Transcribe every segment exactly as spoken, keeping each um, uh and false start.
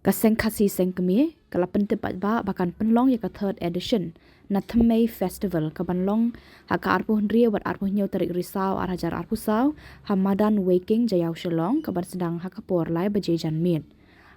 Ka Seng Khasi Seng Kmie ka la pyntip paidbah ba kan pynlong ïa ka third edition na Thymmei Festival, ka ban long ha ka arphew hynriew bad arphew hynñiew tarik Risaw ar hajar arphew saw ha Madan Weiking, Jaïaw, Shillong, ka ban sdang ha ka por lai baje janmiet.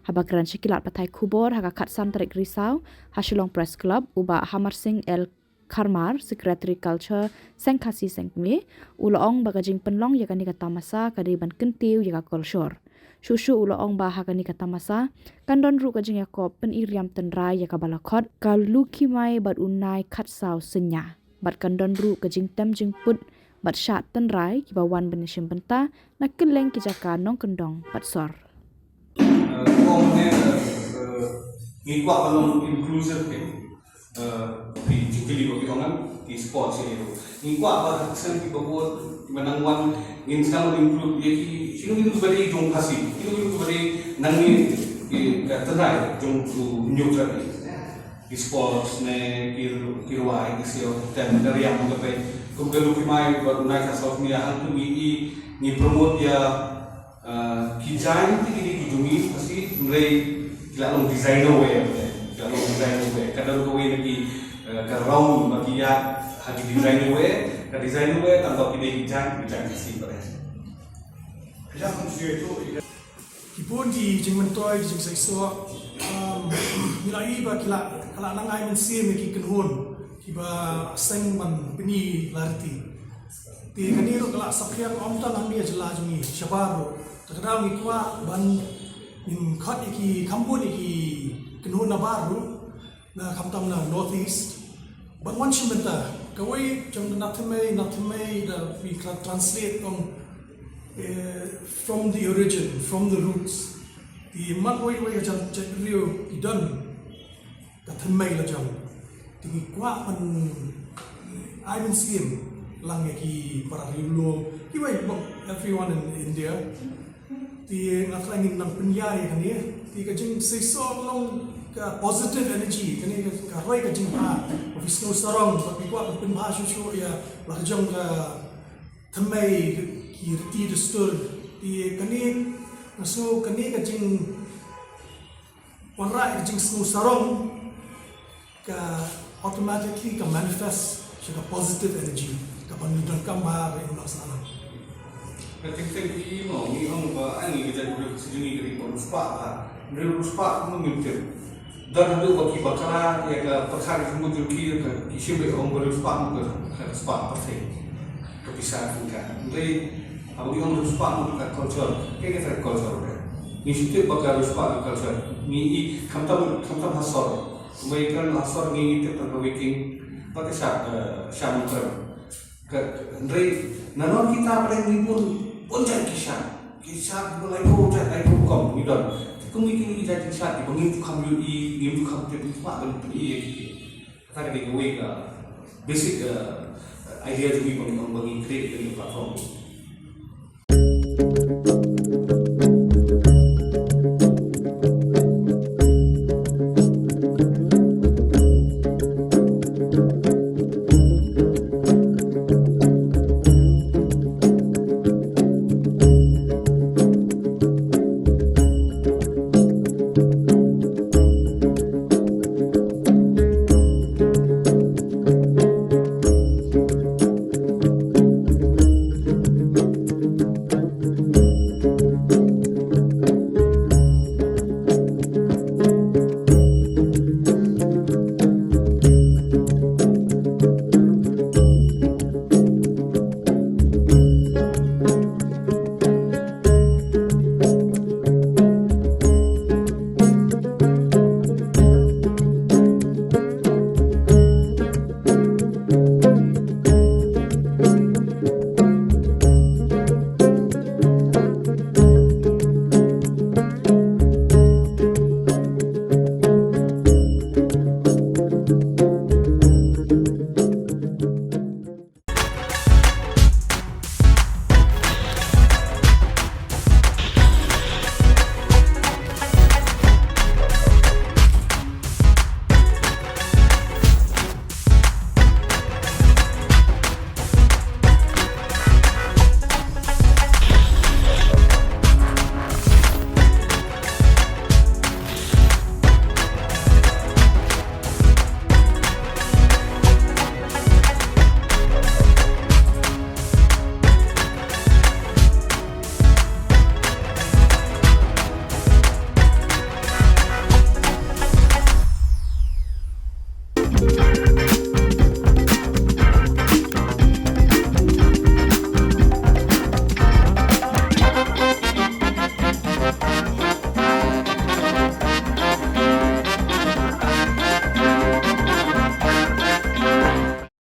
Haba kren sha ki lad pathai khubor ha ka khatsan tarik Risaw ha Shillong Press Club, u Bah Hamar Singh L Kharmar, Secretary Culture Seng Khasi Seng Kmie, u la ong ba ka jingpynlong ïa kane ka tamasa ka dei ban kyntiew ïa ka kolshor. Shuh shuh u la ong ba ha kane ka tamasa kan don ruh ka jingïakop pyni riam tynrai ïa kaba la khot ka Lukhimai bad u Nai Khatsaw Synñia, bad kan don ruh ka jingtem jingput bad shad tynrai kiba wan ban ïashim bynta na kylleng ki jaka nongkyndong bad sor. Uh, kong ne uh, uh, ngi kwah ban long inclusive ke uh, phi jingkylli ba phi ong, ki sports ïa ïa ngi kwah ba ha ki seng kiba bun kiba nang wan ngin sdang ban include ïa ki, kino kino kiba dei jong Khasi, kino kino kiba dei nangne, ki ka tynrai jong u hynñiew tynrai, ki sports ne ki ki rwai, ki siew tem, ka riam, ka peit, kum ka Lukhimai bad u Nai Khatsaw Synñia. Hangtu ngi i ngi promote ïa uh, ki jaiñ te ki dei ki jong ngi Khasi, hynrei ki la long designer wear, ki la long designer wear. Ka don kawei na ki uh, ka round ba ki ïaid ha ki designer wear, ka designer wear tang ba ki dei ki jaiñ, ki jaiñ Khasi pat. Ki bun ki jingmyntoi, ki jingseisoh, um, ngi la i ba ki la, ka la nang ai mynsiem ïa ki kynhun kiba seng ban pyni la riti. Te kane ruh ka la saphriang ym tang hangne ha jylla jong ngi, shabar ruh. Te ka daw ngi kwah ban ngin khot ïa ki, kham bun ïa ki kynhun nabar ruh, na khamtam na North East. Ban wan shim bynta, kawei jong na Thymmei, na Thymmei da phi tra-, translate ong, eh, from the origin, from the roots. Te mat wei wei ka jaitbynriew ki don ka thymmei la jong. Te ngi kwah ban ai mynsiem lang ïa ki para riewlum, kiwei bok, everyone in India. Te nga khlaiñ ngin nang pynïar ïa kane. Te ka jingseisoh long ka positive energy, kane ka, ka roi ka jingbha. Ba phi sngew sarong, ba phi kwah ban pynbha shuh shuh ïa la ka jong ka thymmei, ki riti dustur. Te kane nga sngew kane ka jing wanrah ïa ka jingsngew sarong ka automatically ka manifest sha ka positive energy kaba ngin donkam bha ha ka imlang sahlang. Ka teng teng ki mo ngi ong ba ai ngi ka jaitbynriew Khasi jong ngi ka dei ba riewspah bha. Hynrei riewspah kumno ngim tip. Don haduh ba ki bakla ïa ka pyrkhat ka jingmut jong ki, ki shim beit ong ba riewspah mut ka spah pyrthei, ka pisa tyngka. Hynrei haba ngi ong riewspah mut ka culture, kaei kata ka culture re? Ngi shu tip ba ka riewspah ka culture. Ngi i khamtam, khamtam ha sor. Kumba ïa kren ha sor ngi, ngi tip tang ka Weiking bad ka Sha, eh, Sha Nongkrem. Ka, hynrei na non kita pat ngi bun, bun jait ki shad. Ki shad bun laiphew jait, laiphew rukom ngi don. Te kum ngi, kine ki jait ki shad kiba ngim ju kham ïohi, ngim ju kham tip, ngi kwah ban pyni ïa ki. Kata ka dei kawei ka basic, eh, idea jong ngi ba ngi, ba ngi create kane ka platform.